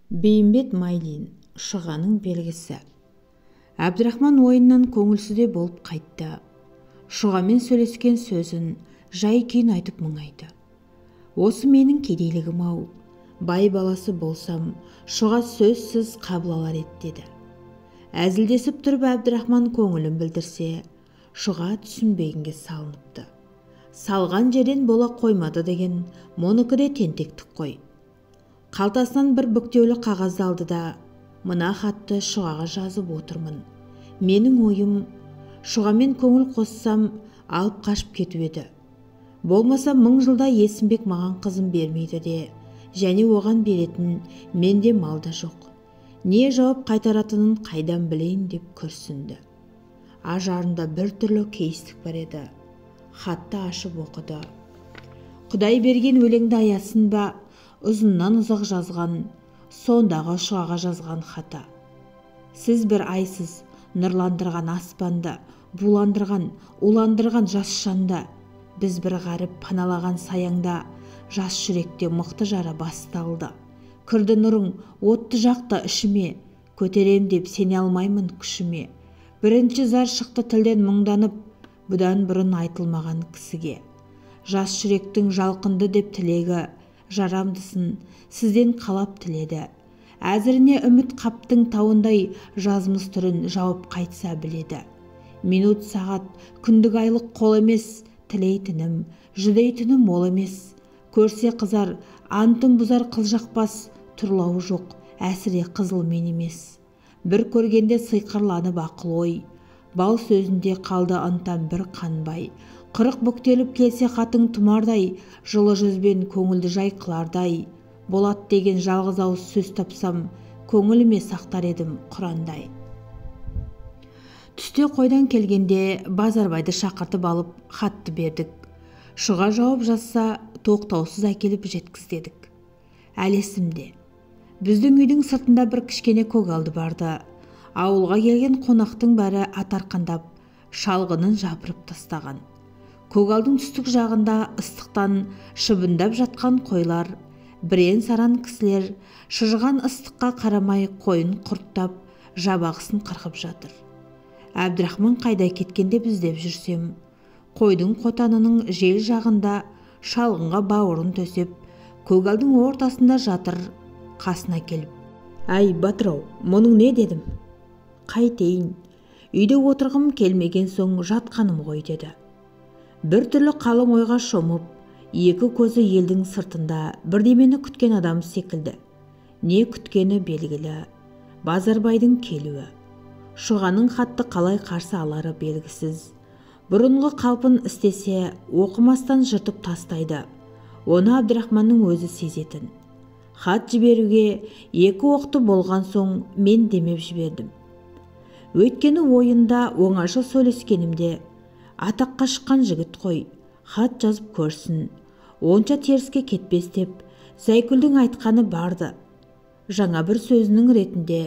Бейімбет Майлин, Шұғаның белгісі. Әбдірахман ойыннан көңілсіз де болып қайтты. Шұғамен сөйлескен сөзін жай күйін айтып мұңайды. Осы менің кедейлігім-ау, бай баласы болсам, Шұға сөзсіз қабыл алар еді деді. Әзілдесіп тұрып Әбдірахман көңілін білдірсе, Шұға түсінбегенге салыныпты. Салған жерден бола қоймады деген мұныкі де тентектік қой. Қалтасынан бір бүктеулі қағазды алды да, мына хатты Шұғаға жазып отырмын. Менің ойым, Шұғамен көңіл қоссам, алып қашып кету еді. Болмаса мың жылда Есімбек маған қызын бермейді де, және оған беретін менде мал да жоқ. Не жауап қайтаратынын қайдан білейін деп күрсінді. Ажарында бір түрлі кейістік бар еді. Хатты ашып оқыды. Құдай берген өлеңді аясын ба, ұзыннан ұзақ жазған, сондағы Шұғаға жазған хаты. Сіз бір айсыз, нұрландырған аспанды, буландырған, уландырған жас жанды. Біз бір ғаріп паналаған саяңда, жас жүректе мықты жара басталды. Кірді нұрың, отты жақты ішіме, көтерем деп сене алмаймын күшіме. Бірінші зар шықты тілден мұңданып, бұдан бұрын айтылмаған кісіге. Жас жүректің жалқынды деп тілегі, жарамдысын сізден қалап тіледі. Әзіріне үміт қаптың тауындай жазмыс түрін жауып қайтса біледі. Минут сағат, күндік айлық қол емес, тілейтінім, жүдейтінім мол емес. Көрсе қызар, антын бұзар қыл жақпас, тұрлауы жоқ, әсіре қызылмен емес. Бір көргенде сиқырланып ақыл ой, бал сөзінде қалды ынтам бір қанбай. Қырық бүктеліп келсе хатың тұмардай, жылы жүзбен көңілді жай қылардай. Болат деген жалғыз ауыз сөз тапсам, көңіліме сақтар едім құрандай. Түсте қойдан келгенде Базарбайды шақыртып алып хатты бердік. Шұға жауап жазса, тоқтаусыз әкеліп жеткіз дедік. Әлі есімде. Біздің үйдің сыртында бір кішкене көгалды барды. Ауылға келген қонақтың бәрі ат арқандап, шалғынын жапырып тастаған. Көгалдың түстік жағында ыстықтан шыбындап жатқан қойлар, бірен-саран кісілер шыжыған ыстыққа қарамай қойын құрттап, жабағысын қырқып жатыр. Әбдірахман қайда кеткенде іздеп жүрсем, қойдың қотанының жел жағында шалғынға бауырын төсеп, көгалдың ортасында жатыр, қасына келіп. Әй, батыр-ау, мұның не дедім? Қайтейін, үйде отырғым келмеген соң жатқаным ғой деді. Бір түрлі қалың ойға шомып, екі көзі елдің сыртында бірдемені күткен адам секілді. Не күткені белгілі, Базарбайдың келуі. Шұғаның хатты қалай қарсы алары белгісіз. Бұрынғы қалпын істесе, оқымастан жыртып тастайды. Оны Әбдірахманның өзі сезетін. Хат жіберуге екі оқты болған соң мен демеп жібердім. Өйткені ойында оңаша сөйлескенімде, атаққа шыққан жігіт қой, хат жазып көрсін, онша теріске кетпес деп Зәйкүлдің айтқаны барды. Жаңа бір сөзінің ретінде,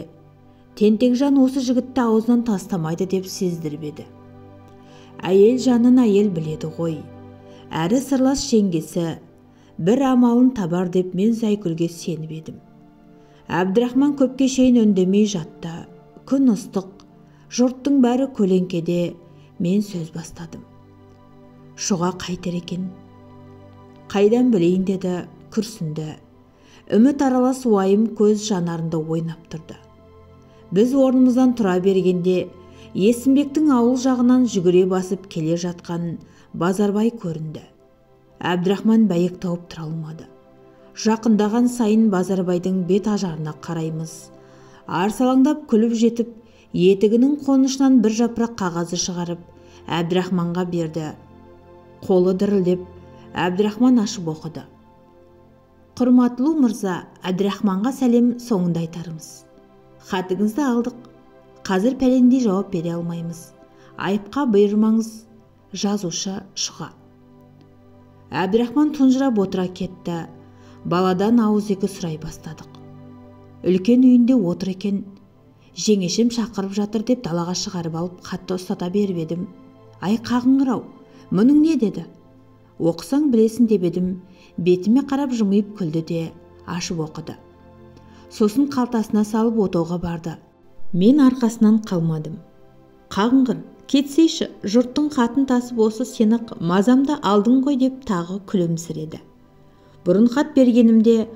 тентек жан осы жігітті аузынан тастамайды деп сездіріп еді. Әйел жанын әйел біледі ғой. Әрі сырлас жеңгесі бір амалын табар деп мен Зәйкүлге сеніп едім. Әбдірахман көпке шейін үндемей жатты. Күн ыстық, жұрттың бәрі көлеңкеде, мен сөз бастадым. Шұға қайтер екен? Қайдан білейін деді, күрсінді. Үміт аралас уайым көз жанарында ойнап тұрды. Біз орнымыздан тұра бергенде, Есімбектің ауыл жағынан жүгіре басып келе жатқан Базарбай көрінді. Әбдірахман бәйек тауып тұра алмады. Жақындаған сайын Базарбайдың бет ажарына қараймыз. Арсалаңдап күліп жетіп, етігінің қонышынан бір жапырақ қағазы шығарып, Әбдірахманға берді. Қолы дірілдеп, Әбдірахман ашып оқыды. Құрматлы мырза, Әбдірахманға сәлем соңында айтармыз. Хатыңызды алдық. Қазір пәлендей жауап бере алмаймыз. Айыпқа бұйырмаңыз, жазушы Шұға. Әбдірахман тұнжырап отыра кетті. Баладан ауыз екі сұрай бастадық. Үлкен үйінде отыр екен. Жеңешем шақырып жатыр деп далаға шығарып алып хатты ұстата беріп едім. Ай қағыңыр-ау, мұның не деді? Оқысаң білесің деп едім, бетіме қарап жымиып күлді де ашып оқыды. Сосын қалтасына салып отауға барды. Мен арқасынан қалмадым. Қаңғыр, кетсейші, жұрттың хатын тасып осы сені-ақ мазамды алдың ғой деп тағы күлімсіреді. Бұрын хат бергенімде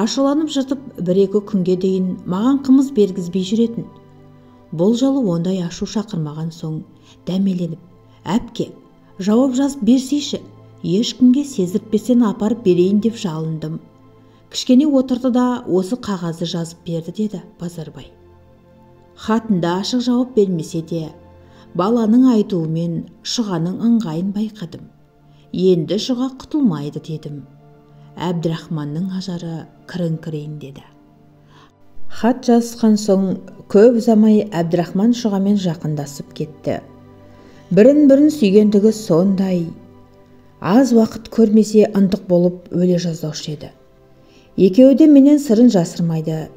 ашуланып жыртып бір-екі күнге дейін маған қымыз бергізбей жүретін. Бұл жолы ондай ашу шақырмаған соң дәмеленіп, әпке, жауап жазып берсейші, ешкімге сездіртпестен апарып берейін деп жалындым. Кішкене отырды да осы қағазды жазып берді деді Базарбай. Хатында ашық жауап бермесе де, баланың айтуымен Шұғаның ыңғайын байқадым. Енді Шұға құтылмайды дедім. Әбдірахманның ажары кіріңкірейін деді. Хат жазысқан соң көп ұзамай Әбдірахман Шұғамен жақындасып кетті. Бірін-бірін сүйгендігі сондай. Аз уақыт көрмесе ынтық болып өле жаздаушы еді. Екеуі де менен сырын жасырмайды.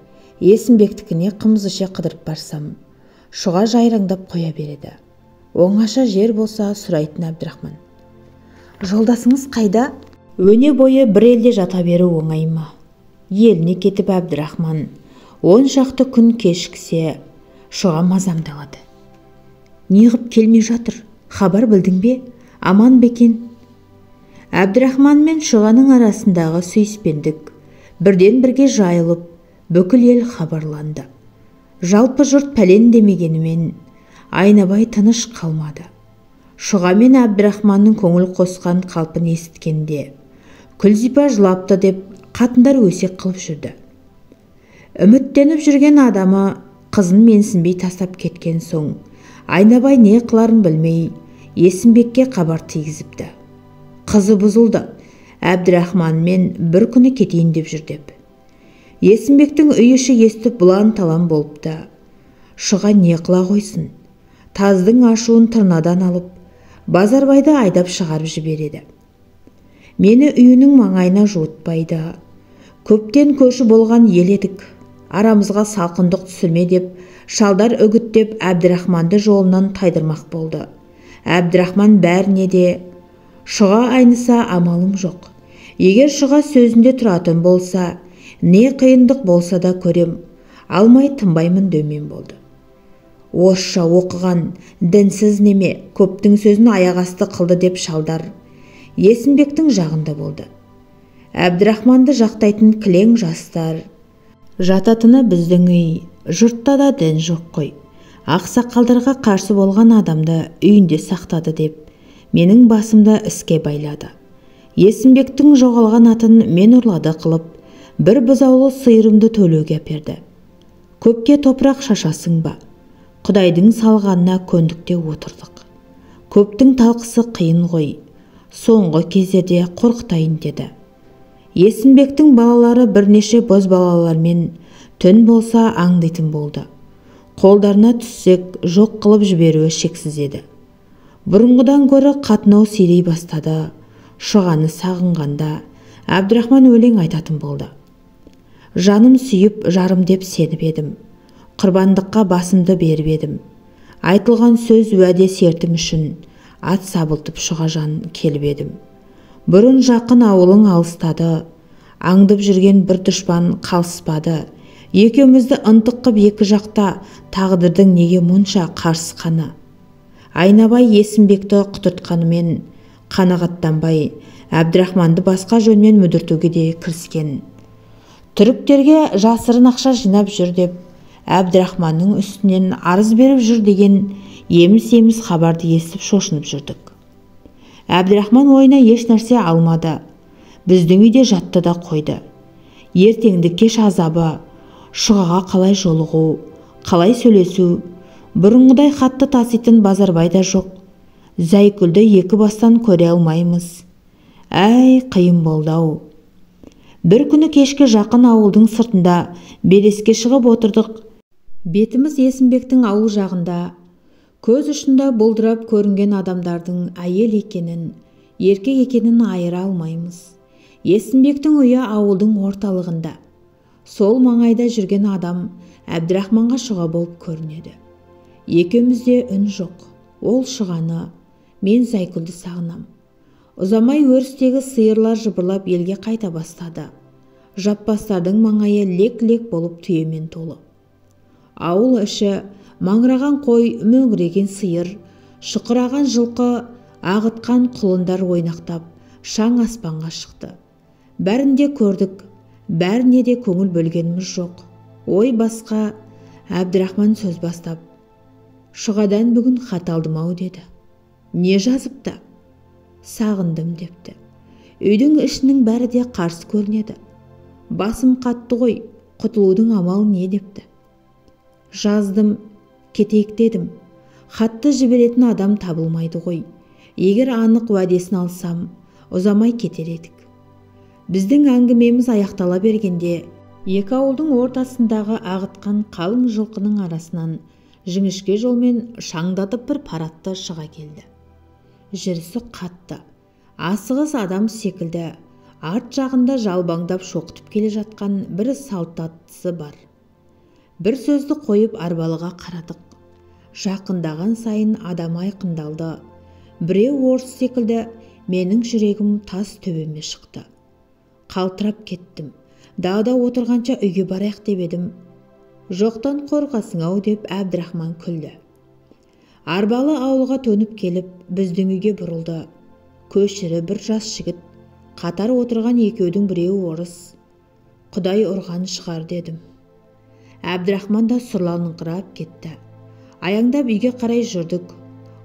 Есімбектікіне қымыз іше қыдырып барсам, Шұға жайраңдап қоя береді. Оңаша жер болса сұрайтын Әбдірахман. Жолдасыңыз қайда? Өне бойы бір елде жата беру оңай ма? Еліне кетіп Әбдірахман 10 шақты күн кешіксе, Шұға мазамдалады. Неғып келмей жатыр? Хабар білдің бе? Аман ба екен? Әбдірахман мен Шұғаның арасындағы сүйіспендік бірден бірге жайылып, бүкіл ел хабарланды. Жалпы жұрт пәлен демегенімен Айнабай тыныш қалмады. Шұға мен Әбдірахманның көңіл қосқан қалпын есіткенде, Күлзипа жылапты деп қатындар өсек қылып жүрді. Үміттеніп жүрген адамы қызын менсінбей тастап кеткен соң, Айнабай не қыларын білмей, Есімбекке хабар тигізіпті. Қызы бұзылды, Әбдірахманмен бір күні кетейін деп жүр деп. Есімбектің үй іші естіп бұлан талан болыпты. Шұға не қыла қойсын? Таздың ашуын тырнадан алып, Базарбайды айдап шығарып жібереді. Мені үйінің маңайына жуытпайды. Көптен көрші болған ел едік. Арамызға салқындық түсірме деп, шалдар үгіттеп Әбдірахманды жолынан тайдырмақ болды. Әбдірахман бәріне де Шұға айныса амалым жоқ. Егер Шұға сөзінде тұратын болса, не қиындық болса да көрем, алмай тынбаймын деумен болды. Орысша оқыған дінсіз неме көптің сөзін аяқ асты қылды деп шалдар Есімбектің жағында болды. Әбдірахманды жақтайтын кілең жастар. Жататыны біздің үй, жұртта да дін жоқ қой. Ақсақалдарға қарсы болған адамды үйінде сақтады деп, менің басымды іске байлады. Есімбектің жоғалған атын мен ұрлады қылып, бір бұзаулы сиырымды төлеуге әперді. Көпке топырақ шашасың ба? Құдайдың салғанына көндік те отырдық. Көптің талқысы қиын ғой. Соңғы кездерде қорқытайын деді. Есімбектің балалары бірнеше боз балалармен түн болса аңдитын болды. Қолдарына түссек жоқ қылып жіберуі шексіз еді. Бұрынғыдан гөрі қатынау сирей бастады. Шұғаны сағынғанда Әбдірахман өлең айтатын болды. Жаным сүйіп, жарым деп сеніп едім. Құрбандыққа басымды беріп едім. Айтылған сөз уәде сертім үшін ат сабылтып Шұғажан келіп едім. Бұрын жақын ауылың алыстады. Аңдып жүрген бір дұшпан қалыспады. Екеумізді ынтық қып екі жақта тағдырдың неге мұнша қарысқаны. Айнабай Есімбекті құтыртқанымен қанағаттанбай, Әбдірахманды басқа жөнмен мүдіртуге де кіріскен. Түріктерге жасырын ақша жинап жүр деп, Әбдірахманның үстінен арыз беріп жүр деген еміс-еміс хабарды естіп шошынып жүрдік. Әбдірахман ойына еш нәрсе алмады. Біздің үйде жатты да қойды. Ертеңді кеш азабы, Шұғаға қалай жолығу, қалай сөйлесу, бұрынғыдай хатты таситын Базарбай да жоқ. Зәйкүлді екі бастан көре алмаймыз. Әй, қиын болды-ау. Бір күні кешке жақын ауылдың сыртында белеске шығып отырдық. Бетіміз Есімбектің ауыл жағында, көз ұшында бұлдырап көрінген адамдардың әйел екенін, еркек екенін айыра алмаймыз. Есімбектің үйі ауылдың орталығында. Сол маңайда жүрген адам Әбдірахманға Шұға болып көрінеді. Екеумізде үн жоқ. Ол Шұғаны, мен Зәйкүлді сағынам. Ұзамай өрістегі сиырлар жыбырлап елге қайта бастады. Жаппастардың маңайы лек-лек болып түйемен толы. Ауыл іші маңыраған қой, мөңіреген сиыр, шұқыраған жылқы, ағытқан құлындар ойнақтап, шаң аспанға шықты. Бәрін де көрдік, бәріне де көңіл бөлгеніміз жоқ. Ой басқа, Әбдірахман сөз бастап, «Шұғадан бүгін хат алдым-ау» деді. «Не жазыпты?» «Сағындым» депті. Үйдің ішінің бәрі де қарсы көрінеді. «Басым қатты ғой, құтылудың амалы не?» депті. Жаздым, кетейік дедім. Хатты жіберетін адам табылмайды ғой. Егер анық уәдесін алсам, ұзамай кетер едік. Біздің әңгімеміз аяқтала бергенде, екі ауылдың ортасындағы ағытқан қалың жылқының арасынан жіңішке жолмен шаңдатып бір паратты шыға келді. Жүрісі қатты, асығыс адам секілді, арт жағында жалбаңдап шоқытып келе жатқан бір салт аттысы бар. Бір сөзді қойып арбалыға қарадық. Жақындаған сайын адам айқындалды. Біреу орыс секілді, менің жүрегім тас төбеме шықты. Қалтырап кеттім. Далада отырғанша үйге барайық деп едім. Жоқтан қорқасың ау деп Әбдірахман күлді. Арбалы ауылға төніп келіп, біздің үйге бұрылды. Көшірі бір жас жігіт, қатар отырған екеудің біреуі орыс. Құдай ұрған шығар дедім. Әбдірахман да сұрланыңқырап кетті. Аяңдап үйге қарай жүрдік.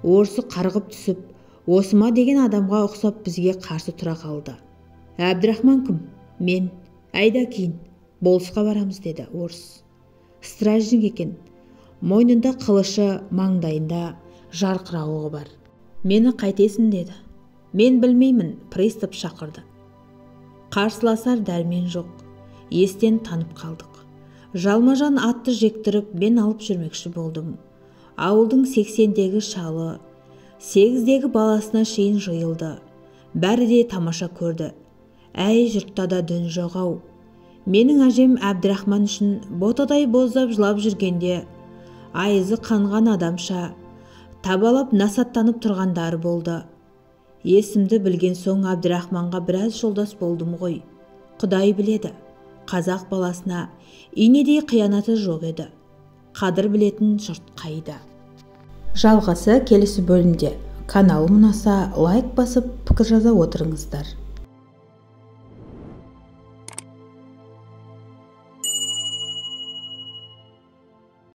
Орысы қарғып түсіп, осыма деген адамға ұқсап бізге қарсы тұра қалды. Әбдірахман кім? Мен. Әйда кейін, болысқа барамыз деді орыс. Стражник екен. Мойнында қылышы, маңдайында жарқырауығы бар. Мені қайтесің деді. Мен білмеймін, пристав шақырды. Қарсыласар дәрмен жоқ. Естен танып қалдық. Жалмажан атты жектіріп, мен алып жүрмекші болдым. Ауылдың 80-дегі шалы, 8-дегі баласына шейін жиылды. Бәрі де тамаша көрді. Әй, жұртта да дін жоқ ау. Менің әжем Әбдірахман үшін ботадай боздап жылап жүргенде, айызы қанған адамша табалап насаттанып тұрғандары болды. Есімді білген соң Әбдірахманға біраз жолдас болдым ғой. Құдай біледі, қазақ баласына инедей қиянаты жоқ еді. Қадір білетін жұрт қайда? Жалғасы келесі бөлімде. Каналым ұнаса лайк басып, пікір жаза отырыңыздар.